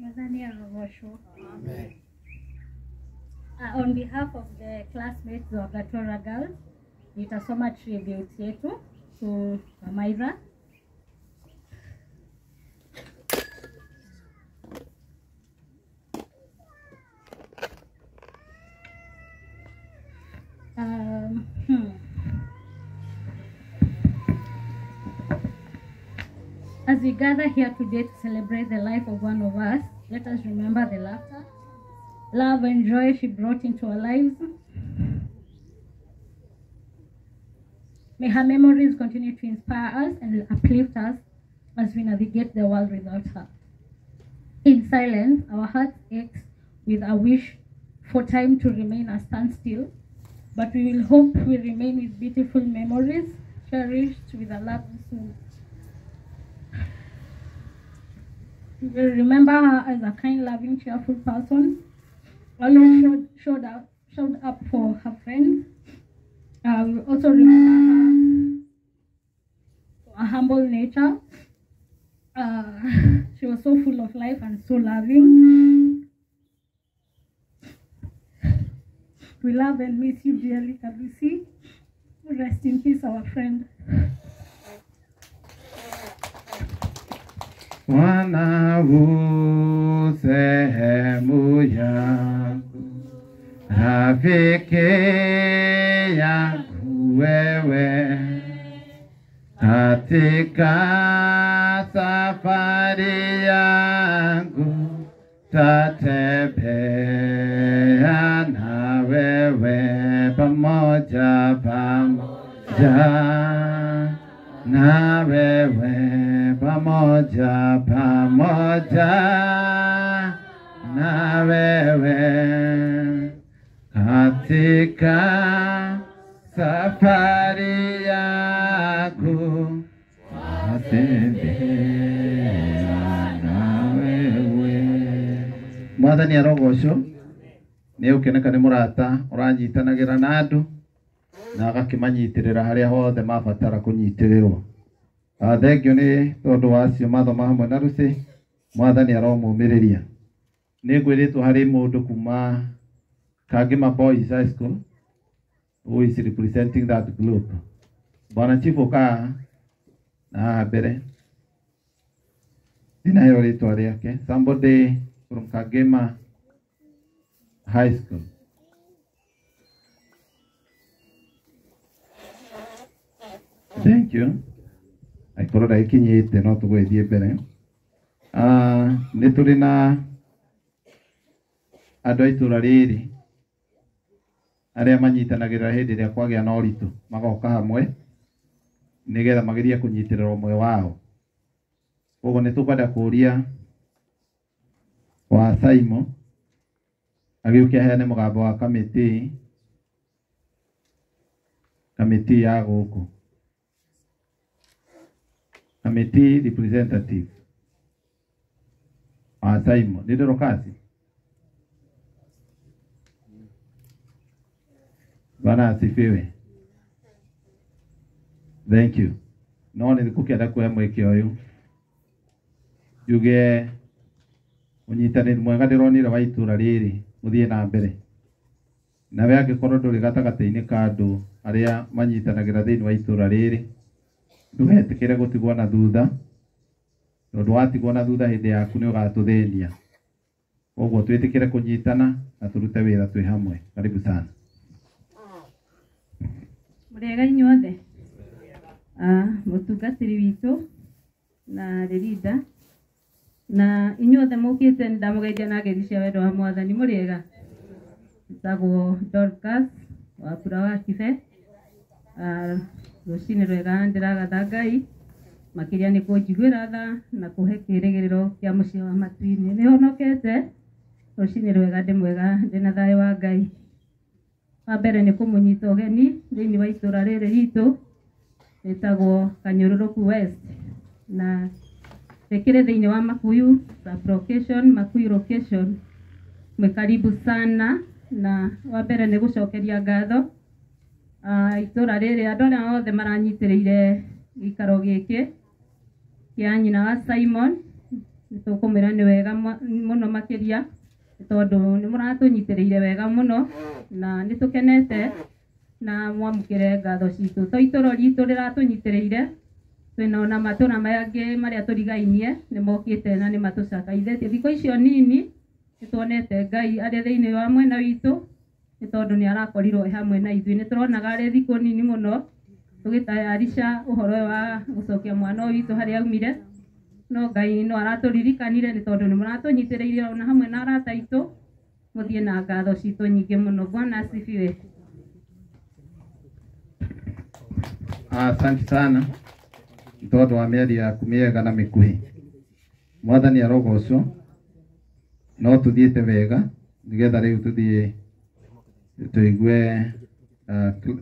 Mwathani arogocwo. On behalf of the classmates wa Gatora Girls, nitasoma tribute yetu to Mama Ira. As we gather here today to celebrate the life of one of us, let us remember the laughter, love and joy she brought into our lives. May her memories continue to inspire us and uplift us as we navigate the world without her. In silence, our hearts ache with a wish for time to remain a standstill, but we will hope we remain with beautiful memories, cherished with a loving soul. We will remember her as a kind, loving, cheerful person, one who showed up for her friends. We will also remember her for a humble nature. She was so full of life and so loving. We love and miss you dearly, Kalusi. Rest in peace, our friend. Bwana u sehemu yangu, rafiki yangu wewe, katika safari yangu tatembea na wewe, pamoja pamoja na wewe, pamoja pamoja na wewe, katika safari yangu tatembea na wewe. Mwathani arogocwo nĩ ũkĩoneka nĩ mũrata ũranyitanagĩra na andũ na agakĩmanyitirĩra harĩa hothe mabatara kũnyitĩrĩrwo. Thengio nĩ tondũ wa acio mathoma hamwe na Lucy, Mwathani aromũmĩrĩria. Nĩ ngwĩrĩtwo harĩ mũndũ kuma Kangema Boys High School who is representing that group. Bwana Chief ũka na haha mbere, ndinaheo rĩtwa rĩake. Somebody from Kangema High School. Thank you. Aikorwo ndagĩkinyĩte no tũgũgĩthiĩ mbere. Nĩ tũrĩ na andũ a itũra rĩrĩ arĩa manyitanagĩrĩra hĩndĩ ĩrĩa kwagĩa na ũritũ, magoka hamwe nĩgetha magerie kũnyitĩrĩra ũmwe wao. Koguo nĩ tũkwenda kũria wa Simon agĩũke aheane mũgambo wa kamĩtĩ ya gũkũ, committee representative wa Simon. Nĩ Dorokasi? Bwana asifiwe. Thank you. No nĩ ngũkĩenda kuoya mweke ũyũ njuge ũnyitanĩri mwega ndĩronire wa itũra rĩrĩ mũthiĩ na mbere. Nawe angĩkorwo ndũrĩ gatagatĩ-inĩ ka andũ arĩa manyitanagĩra thĩinĩ wa itũra rĩrĩ, ndũgetĩkĩre gũtigwo na thutha, tondũ watigwo na thutha hĩndĩ yaku nĩ ũgatũthĩnia. Koguo twĩtĩkĩre kũnyitana na tũrute wĩra twĩ hamwe. Karibu sana. Mũrĩega inyuothe. Mũtungatĩri witũ na Ririda na inyuothe mũkĩte nĩ ndamũgeithia na ngeithi cia wendo wa Mwathani. Mũrĩega. Njĩtagwo Dorcas wa Kura wa Kibe. Rũcinĩ rwega ndĩragatha Ngai makĩria nĩ kũnjiguĩra tha na kũhe kĩrĩgĩrĩro kĩa mũciĩ wa matu-inĩ. Nĩ honokete. Rũcinĩ rwega, ndĩ mwega, ndĩna thayũ wa Ngai. Wa mbere nĩ kũmũnyita ũgeni thĩinĩ wa itũra rĩrĩ ritũ rĩtagwo Kanyũrũrũku West, na rĩkĩrĩ thĩinĩ wa Makuyu sub-location, Makuyu location. Mwĩ karibu sana. Na wa mbere nĩ gũcokeria ngatho itũra rĩrĩ, andũ arĩa othe maranyitĩrĩire gĩikaro gĩkĩ kĩa nyina wa Simon. Nĩ tũkũmwĩra nĩ wega mũno makĩria tondũ nĩ mũratũnyitĩrĩire wega mũno na nĩ tũkenete na mwamũkĩre ngatho citũ. To itũra ritũ rĩratũnyitĩrĩire, twĩna ona matũra mangĩ marĩa tũrigainie nĩ mokĩte na nĩ matũcakaithĩtie. Thikũ icio nini nĩ tuonete Ngai arĩ thĩinĩ wa mwena witũ nĩ tondũ nĩ arakorirwo e hamwe na ithuĩ. Nĩ tũronaga arĩ thikũ nini mũno tũgĩtayarisha ũhoro ũyũ wa gũcokia mwana ũyũ witũ harĩa aumire, no Ngai no aratũririkanire nĩ tondũ nĩ mũratũnyitĩrĩire ona hamwe na arata aitũ. Mũthiĩ na ngatho citũ nyingĩ mũno. Bwana asifiwe. Asante sana nĩ tondũ wa mĩario yaku mĩega na mĩkuhĩ. Mwathani arogocwo. No tũthiĩte wega nĩgetha rĩu tũthiĩ tũigue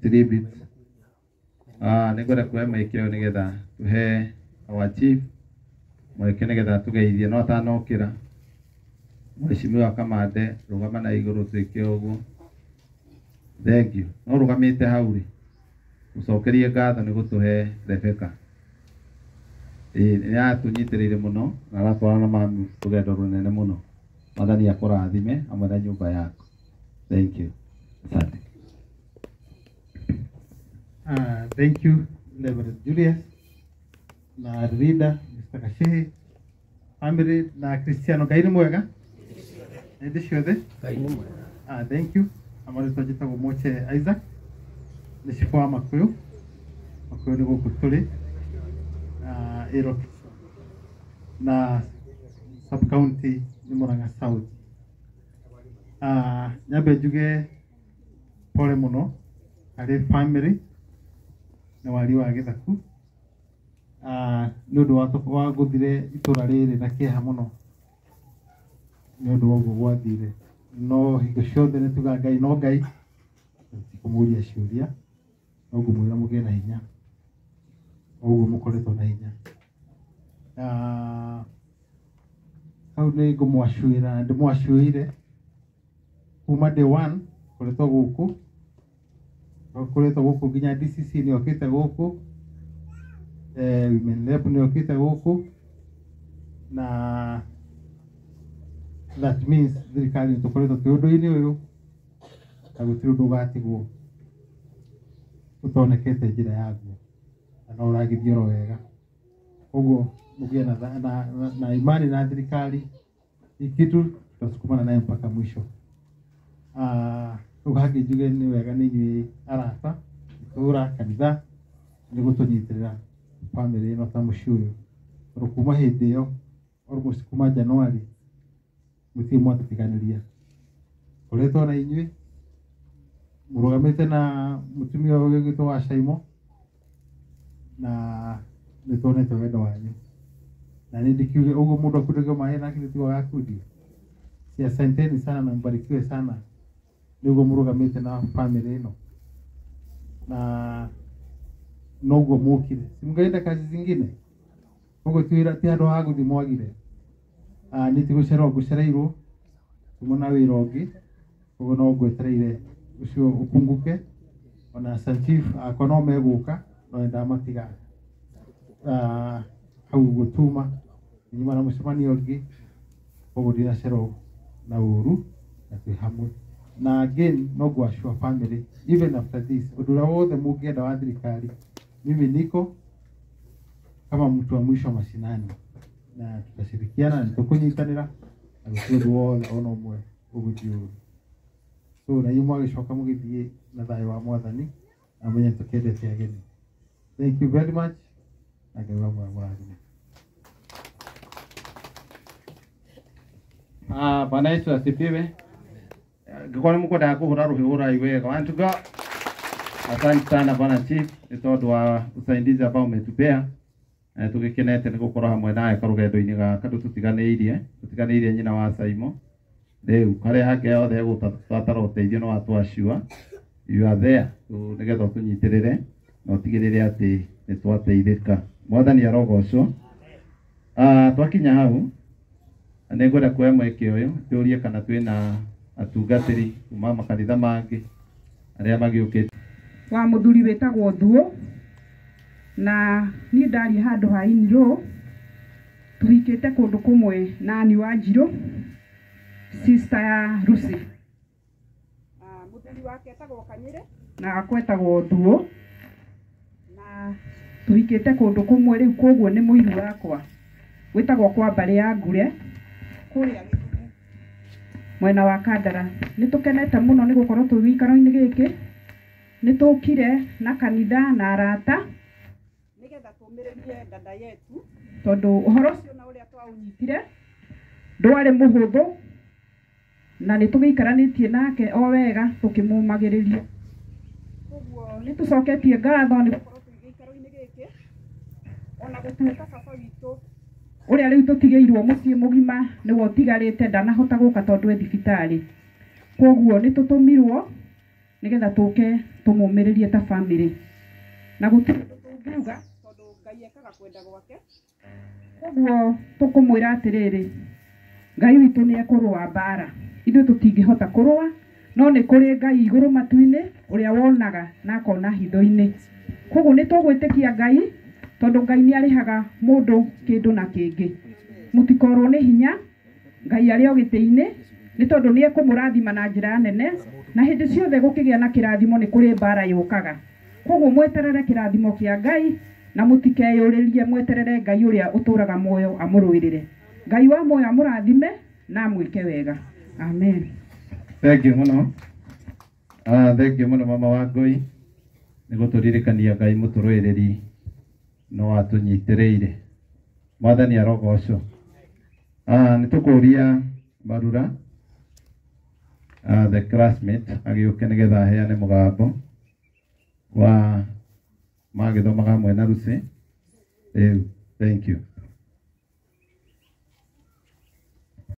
tribute. Nĩngwenda kuoya mweke ũyũ nĩgetha tũhe our chief mweke nĩgetha tũgeithie, no atanokĩra Mheshimiwa Kamande, rũgama na igũrũ twĩke ũguo. Thank you. No rũgamĩte hau rĩ, ũcokerie ngatho nĩ gũtũhe Rebecca. Ĩĩ nĩ atũnyitĩrĩire mũno na aratwarana na mami rũgendo rũnene mũno. Mwathani akũrathime hamwe na nyũmba yaku. Thank you. Asante. Thank you, Reverend Julius, na leader, Mr. Kashehe, family na Cristiano. Ngai nĩ mwega hĩndĩ ciothe. Ngai nĩ mwega. Thank you. Amarĩtwa njĩtagwo Moche Isaac, nĩ cibũ wa Makuyu. Makuyu nĩ gũkũ tũrĩ Ĩrok na sub county nĩ Murang'a South. Nyambe njuge pole mũno harĩ family na wari wa Gĩthaku nĩ ũndũ wa gũthire itũra rĩrĩ na kĩeha mũno nĩ ũndũ wa ũguo gwathire, no hingo ciothe nĩ tugaga Ngai no Ngai, tikũmũria ciũria, no ngũmwĩra mũgĩe na hinya ũguo mũkoretwo na hinya. Hau nĩ ngũmwacuĩra na ndĩmwacuĩire kuma day one koretwo gũkũ, koretwo gũkũ nginya DCC nĩ okĩte gũkũ, Women Rep nĩ okĩte gũkũ, na that means thirikari nĩ tũkoretwo twĩ ũndũ-inĩ ũyũ na gũtirĩ ũndũ ũgatigwo ũtonekete njĩra yaguo na no ũragĩthiĩ oro wega. Koguo mũgĩe na imani na thirikari, hii kitu tutasukumana naye mpaka mwisho. Rĩu hangĩ njuge nĩ wega nĩ inyuĩ arata itũra kanitha nĩ gũtũnyitĩrĩra family ĩno ta mũciĩ ũyũ, tondũ kuma hĩndĩ ĩyo almost kuma January mũtirĩ mwatũtiganĩria, koretwo na inyuĩ mũrũgamĩte na mũtumia ũyũ wĩtwo wa Shaimo, na nĩ tuonete wendo wanyu, na nĩ ndikiuge ũguo mũndũ akundagio maĩ nake nĩ tiga gakundio. Si asanteni sana na mbarikiwe sana nĩguo mũrũgamĩte na family ĩno na noguo mũkire, si mngeenda kazi zingine koguo ti handũ ha gũthiĩ mwagire. Nĩ ti gũcererwo ngũcereirwo tuma na wĩra ũngĩ, koguo no ngwetereire ũcio ũpunguke, ona Sanchief akwa no megũka no nĩndamatiga hau ũguo tuma nyuma na mũcemanio ũngĩ, koguo ndinacererwo na ũru na twĩ hamwe. Na again no ngwacua family even after this, ũndũ ũrĩa wothe mũngĩenda wa thirikari, mimi niko kama mtu wa mwisho mashinani na tutashirikiana na tũkũnyitanĩra na gũtirĩ ũndũ wothe ona ũmwe ũgũthiĩ ũru. So na inyuĩ mwagĩcoka mũgĩthiĩ na thayũ wa Mwathani na mũmenye nĩtũkĩendete ageni. Thank you very much na Ngai wa muoyo mũrathime. Bwana Yesu asifiwe. Ngĩkorwo nĩ mũkwendaga kũhũra rũhĩ hũrai wega. One to go. Asante sana Bwana Chief nĩ tondũ wa usaidizi ambao umetupea. Tũgĩkenete nĩ gũkorwo hamwe nawe karũgendo-inĩ gaka ndũtũtiganĩirie, tũtiganĩirie nyina wa Saimo. Rĩu harĩa hangĩ hothe egũbatara ũteithio no atwacua. You are there nĩgetha ũtũnyitĩrĩre na ũtigĩrĩre atĩ nĩ twateithĩka. Mwathani arogocwo. Twakinya hau nĩ ngwenda kuoya mweke ũyũ tũrie kana twĩna atungatĩri kuma makanitha mangĩ arĩa magĩũkĩte. Wa mũthuri wĩtagwo Thuo, na niĩ ndariĩ handũ ha iniro Tuhikĩte kũndũ kũmwe na Ann Wanjirũ, sister ya Lucy. Mũthuri wake etagwo Kanyĩrĩ na wakwa etagwo Nduũ, na tuhikĩte kũndũ kũmwe rĩu, koguo nĩ mũiru wakwa, gwĩtagwo kwa mbarĩ ya Ngure kũrĩa Gĩthumo mwena wa Kandara. Nĩ tũkenete mũno nĩ gũkorwo twĩ gĩikaro-inĩ gĩkĩ. Nĩ tũkire na kanitha na arata nĩgetha tũmĩrĩrie dada yetu, tondũ ũhoro ũcio na ũrĩa twaũnyitire ndwarĩ mũhũthũ, na nĩ tũgĩikaranĩtie nake o wega tũkĩmũmagĩrĩria. Koguo nĩ tũcoketie ngatho nĩ gũkorwo twĩ gĩikaro-inĩ gĩkĩ, ona gũtuĩka baba witũ ũrĩa rĩu tũtigĩirwo mũciĩ mũgima nĩwe ũtigarĩte, ndanahota gũka tondũ e thibitarĩ. Koguo nĩ tũtũmirwo nĩgetha tũke tũmũmĩrĩrie ta family, na gũtirĩ ũndũ tũngiuga tondũ Ngai ekaga kwenda gwake. Koguo tũkũmwĩra atĩrĩrĩ, Ngai witũ nĩ ekũrũa mbara, ithuĩ tũtingĩhota kũrũa, no nĩ kũrĩ Ngai igũrũ matu-inĩ ũrĩa wonaga na akona hitho-inĩ. Koguo nĩ tũgwĩtĩkia Ngai, tondũ Ngai nĩ arĩhaga mũndũ kĩndũ na kĩngĩ. Mũtikorwo nĩ hinya, Ngai arĩ o gĩtĩ-inĩ, nĩ tondũ nĩ ekũmũrathima na njĩra nene, na hĩndĩ ciothe gũkĩgĩa na kĩrathimo nĩ kũrĩ mbara yũkaga. Koguo mweterere kĩrathimo kĩa Ngai na mũtikeyũrĩrie, mweterere Ngai ũrĩa ũtũraga muoyo amũrũĩrĩre. Ngai wa muoyo amũrathime na amwĩke wega. Amen. Thank you mũno. Thank you mũno mama wa Ngũi nĩ gũtũririkania Ngai mũtũrũĩrĩri no atũnyitĩrĩire. Mwathani arogocwo. Nĩ tũkũria Marura, the classmate, agĩũke nĩgetha aheane mũgambo wa magĩthomaga hamwe na Lucy. Rĩu, thank you.